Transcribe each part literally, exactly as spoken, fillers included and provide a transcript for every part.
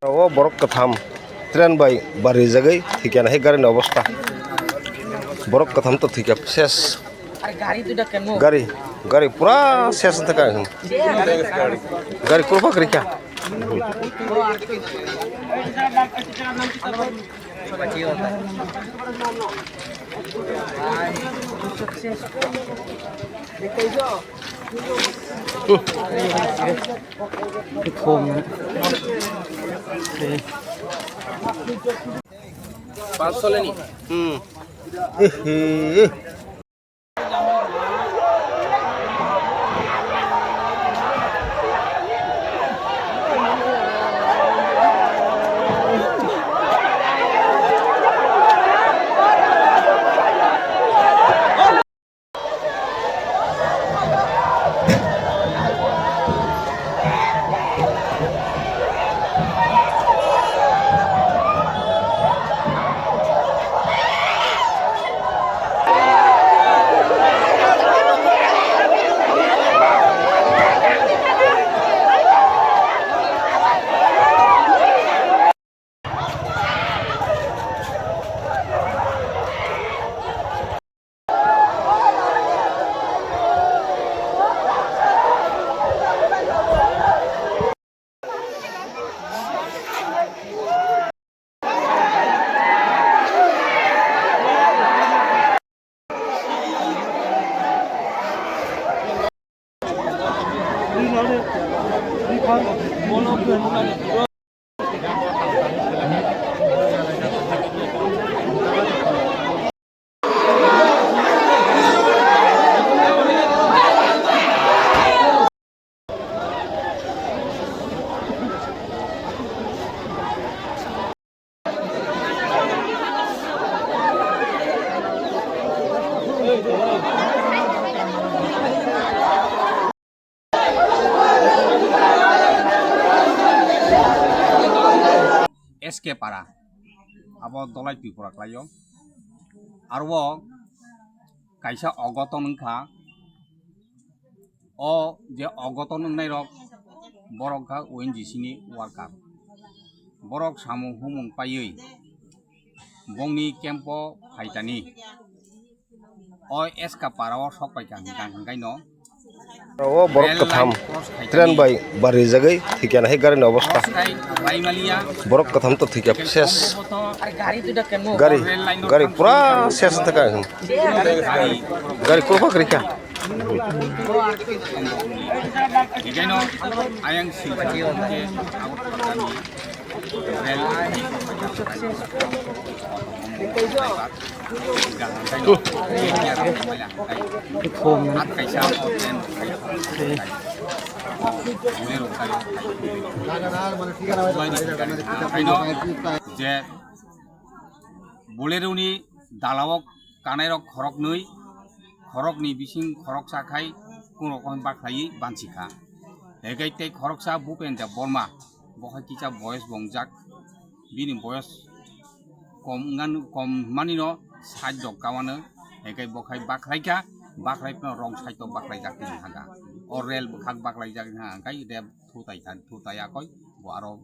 O borok kwtham train bai barijagwi thwikha, nahai gari ni obostha. Borok kwtham to thwikha ses. Are gari duita kemo? Gari, gari pura ses wngkha. Gari kurba kwrwikha. Panch sho leni. Hmm. S K Para, abo Dolai Tripura khlaio. Aro o kaisa ogoton wngkha, o je ogoton wngnai rok, borok kha O N G C ni worker, borok samung humung paiwi bongni camp o phaitani. O S K Para o sok paikha hwnkha hwnkhaino. O borok kwtham train bai barijagwi thwikha, nahai gari ni obostha. Borok kwtham to thwikha ses. Gari, gari pura ses wngkha. Gari kurba kwrwikha. Hwnkhaino ayang silchar khe Agartala ni rail. Je Bolero ni dalao kanairok khoroknwi, khorokni bising khoroksa khai kungrok bakhlaiwi bansi kha. Hegai tei khoroksa Bhupen Debbarma, bo hai kisa boyos bo wngjak, bini boyos kom wngmani, kom manino side rok kawano, hegai bo khai bakhlai kha, bakhlai phano wrong side o bakhlai jak tini haga. O rail bwkhak bakhlai jak tini haga, hegai rel thutai kha, thutai yakoi bo aro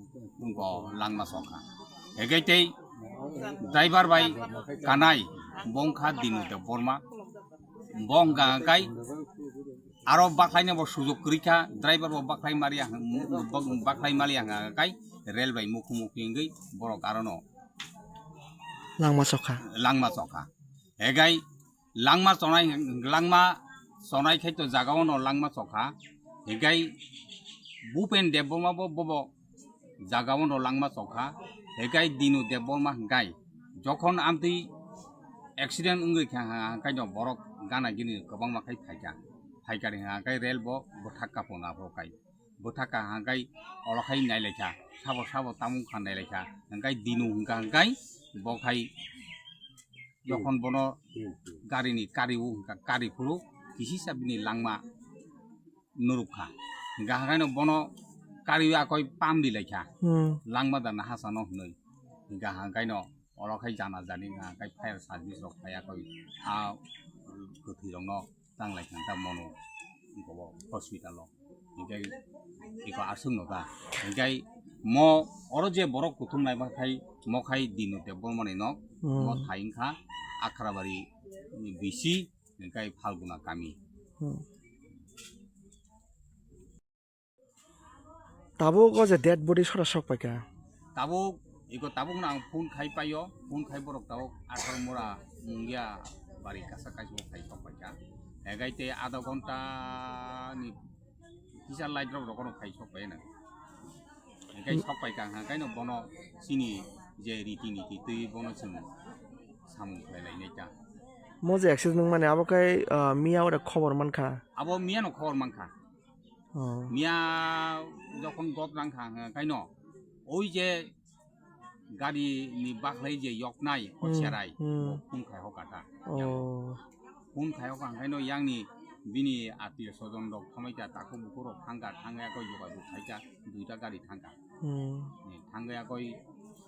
bo langma sokha. Hegai tei driver bai kanai bo wngkha Dinu Debbarma, bo wngkha kai aro bakhlaina bo sujok kwrwi kha, driver bo bakhlai maliya, bakhlai maliya hwnkha kai rail bai mukhu mukhi wngwi borok arono langma sokha. Langma sokha. Hegai langma chonai, langma chonai khai to jaga ono langma chokha. Hegai Bhupen Debbarma bo bobo jaga ono langma chokha. Hegai Dinu Debbarma hwnkhe jokhon amtwi accident wngwi kha hwnkhe no borok gana gini kwbangma khai phaikha. Phaikha hwnkhe rail bo bwthak kapung aphuru kai. Bwthak kaham kai olo khai nailaikha, sabo sabo tamung kha nailaikha, hwnkhe Dinu hwnkha hwnkhe bo khai jokhon bono gari ni kari o hwnkha kari phuru kisisa bini langma nurukha, hwnkha hwnkhe no bono kari o akoi pam di laikha, hmm, langma da nahasano hwnwi, hwnkha hwnkhe no olo khai jana jani hwnkha hwnkhe fire service rok phai akoi a kwthwi rok no. Tanglai kha ta mono hospital o. Hinkhe iko aswk no ta. Hinkhe mo Oro je borok kuthum naiba khai, mo khai Dinu Debbarmani nok, Hmm. mo thai wngkha Akhrabari bisi, hingkai Phalguna kami. Hmm. Tabuk o je dead body sora sok paikha. Tabuk, iko tabuk no ang phone khai paio, phone khai borok tabuk Athar Mura Mungia bari kasa kaisa khai sok paikha. Egai te adha ghonta ni kisa light rok rok no khai sok pai na. Egai sok pai kha, ha, kaino bono chini je riti niti twi bono chwng samung khlai lai nai ta. Mo je accident wng mani abo kai, ah, miya ore khobor mankha. Abo miya no khobor mankha. Oh. Miya jokhon got rang kha, ha, kaino oi je gari ni bakhlai je yoknai, o Hmm, serai, hmm. Bo phone khai hoka ta. Oh. Phone khai hoka, hingkaino yang ni bini atio sojon rok thamai ta, takhuk bukhuk rok thangka, thangya koi jogajog khaika, duita gari thangka. Hmm. Ni thangya koi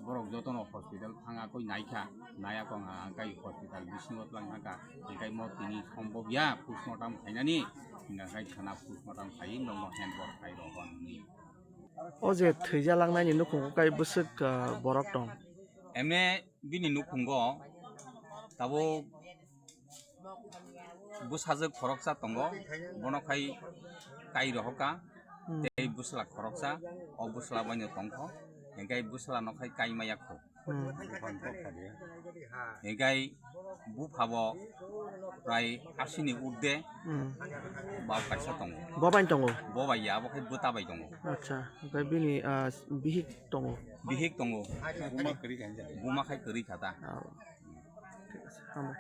borok jotono hospital thangya koi naikha, naya kong ha, hingkai hospital bisingo tlang thangka, hingkai mo tini sombobya postmortem khainani, hingkai thana postmortem khai, nokno handbor khai rw hwnwi. O je thwijalangnai ni nukhungo kai bwswk, ah, borok tong? Emne bini nukhungo tabuk bwsajwk khoroksa tongo, bono khai kai rohoka, Hmm. tei bwsla khoroksa, o bwsla baino tongkho, hingkai bwsla no khai kai maya kho. Hmm. Hingkai bupha bo prai asini urde Hmm. ba kaisa tongo. Bo bai tongo? Bo bai ya, bo khai bwta bai tongo. Acha, hingkai bini, ah, bihik tongo? Bihik tongo. Buma kwrwi kha. Buma khai kwrwi kha ta. Ah. Thik ase, hamo.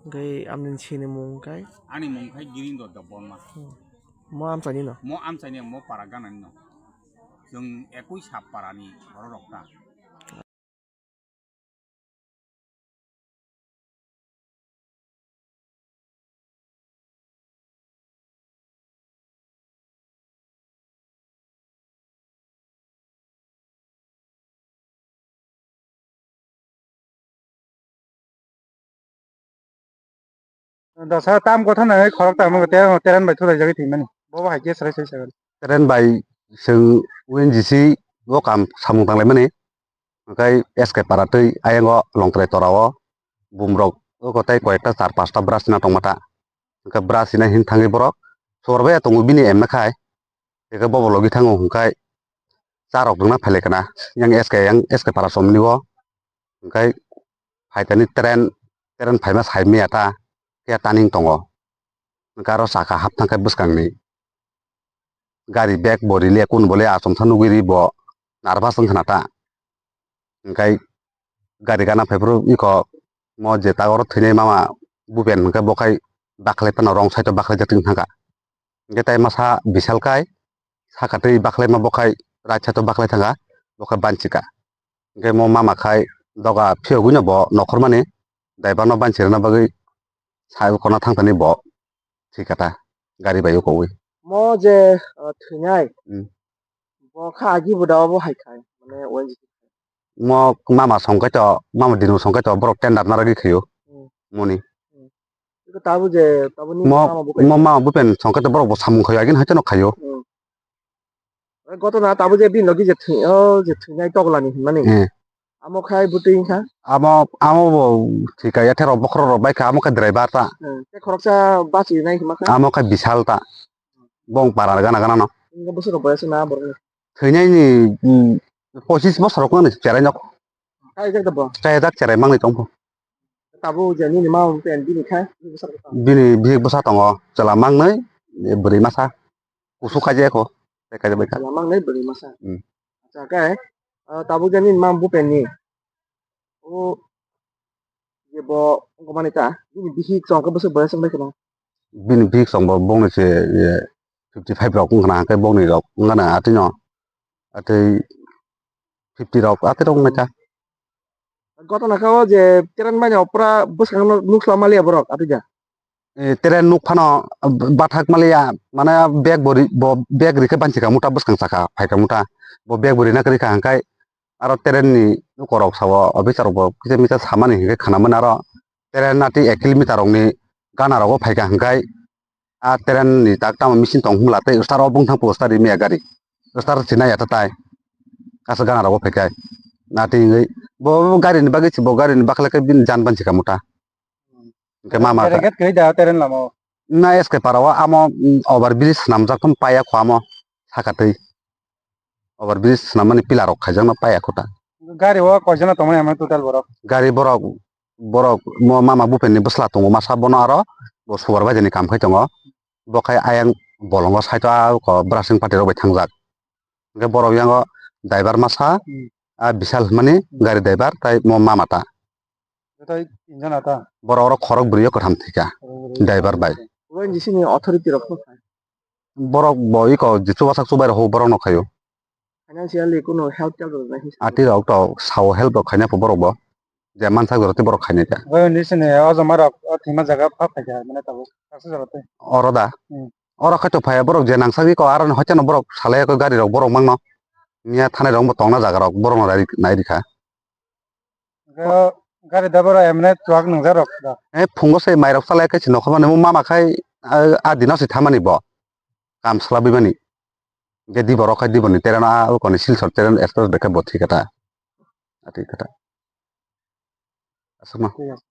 Hingkai amni sini mung kai? Ani mung khai Girindo Debbarma. Hmm. Mo amchaini no? Mo amchaini, mo para ganani no. Chwng ekui sap parani borok rok ta. Dosa tam kotha nangwi khorok tamo teren bai thulaijagwi thwimani. Bobo hai khe swrai swrai sagan. Teren bai chwng O N G C o kam samung tanglaimani. Hwnkhe S K para twi ayang o Longtrai tora o bumrok o kotai koyekta char pasta bwrasina tongma ta. Hwnkhe bwrasina hin thangwi borok sor bai tongo bini emna khai. Hwnkhe bobo logi thango hwnkhe charok rwngna phailai kana yang S K yang S K para somni o. Hwnkhe phaitani tren, tren phaima sai maya ta khe taning tongo. Hwnkhe aro saka hap thangkhe bwskangni gari bag bo rile kun bole achom tha nugwi ri bo nervous wngkha na ta. Hwnkhe gari gana phaiphuru iko mo jeta oro thwinai mama bupen hwnkhe bo khai baklai phano wrong side o baklai jak thangkha. Hwnkhe tai masa bisal kai saka twi baklai ma bo khai right side o baklai thangkha bo khai banchika. Hwnkhe mo mama khai doga phiyogwino bo nokhormani driver no banchirina bagwi sai khorna thangthani bo thwikha ta gari bai o kowi. Mo je, uh, thwinai, Hmm. bo kha agi bo da obo hai khai, mane O N G C khai. Mo mama songkai to, mama dinu songkai to borok tender narwgwi khaio. Hmm. Moni. Hmm. Iko tabuk je, tabuk ni Mo, mama bupen. Mo mama bupen songkai to borok bo samung khaio agin haiteno khaio. Hmm. Gotona tabuk je bini logi je thwi-, o je thwinai toglani hinmani. Eh. Amo khai bwtwi wngkha? Amo, amo bo thwika yathero bokhorok rok bai kha, amo khe driver ta. Hmm. Tei khoroksa bachwi nai hinma kha? Amo khe bisal ta. Bong para gana gana no. Wngkha bwswk rok boyas wngna borok ni? Thwinai ni, mm, pochis bosor rok wngkha ni cherai nok. Kaijak da bo? Kaijak cherai mangni tong pho. Tabuk je nini mama bupen bini khai, bini bwsa rok tong? Bini bihik bwsa tongo, chwla mangnwi, bwrwi masa. Kusu kaijak kho, tei kaijak bai kha. Chwla mangnwi bwrwi masa. Hmm. Acha, khe, ah, tabuk je nini mama bupen ni. O je bo wngkha mani ta, bini bihik chwng khe bwswk boyas wngbai kheno? Bini bihik chwng bo bongni se, ye, fifty five rok wngkha na, hwnkhe bongni rok wngkha na atwi no. Atwi fifty rok, atwi rok wngkha. Gotona kha o je tren mani opra bwskango nukla maliya borok atwi da? Eh, tren nuk phano bathak maliya, mane bag bo ri-, bo bag rikhe banchikha muta bwskang saka phaikha muta. Bo bag bo rina kwrwi kha hwnkhe aro tren ni nukorok sao officer rok bo kisa misa samani hwnkhe khwnamani aro tren atwi ek kilometer rokni gana rogo phaikha hwnkhe a tren ni tak tamo machine tong hwnla tei start o bungthang po start rimya gari. Star sinai ya ta tai. Kasa gana rogo phekai. Nati ngai. Bo gari ni bagwi si bo gari ni bakla ke bin jan ban si kamuta. Ke mama ta. Tereng ket kri da teren lamo. Na S K para o amo, mm, over bridge swnamjak tong paya kho amo. Sakatwi. Over bridge swnam mani pillar rok khaijak no paya kho ta. Gari o koi jana tong mani ama total borok. Gari borok, borok mo mama bupen ni bwsla tongo masa bono aro bo supervisor ni kam khai tongo. Bo khai ayang bolongo side o a ko brushing party rok bai thangjak. Hwnkhe borok yango driver masa, hmm, a Bishal hwnmani, hmm, gari driver tai mo mama ta. Joto tinjon ata. Borok oro khorok bwrwi o kwtham thwikha. Khorok bwrwi. Driver bai. Obo N G C ni authority rok no khai. Borok bo iko je chubasak chubai rok borok no khaio. Financially kuno help tel rok nai. Ati rok to sao help rok khaina pho borok bo. Je mansak jora tei borok khainai ta. Obo N G C ni o joma rok o thwima jaga phap khaikha mane tabuk. Taksa jora tei. Oro da. Hmm. Oro khai to phai borok je nangsak iko aro hoiteno borok salai ko gari rok borok mangno. Miya thanai rok bo tongna jaga rok borok no nai rikha. Hwnkhe o gari driver rok emne chuwak nwngjak rok da? Eh, phungo se mairok salai khe se nokha mani, mo mama khai, ah, ah, dino se thamani bo. Kam sla bimani. Hwnkhe dibo rok khai diboni tereno, ah, ukoni Silchar tereno express bai khe bo thwi kha ta. Ah, thwi kha ta. Aswkno. Thik ase.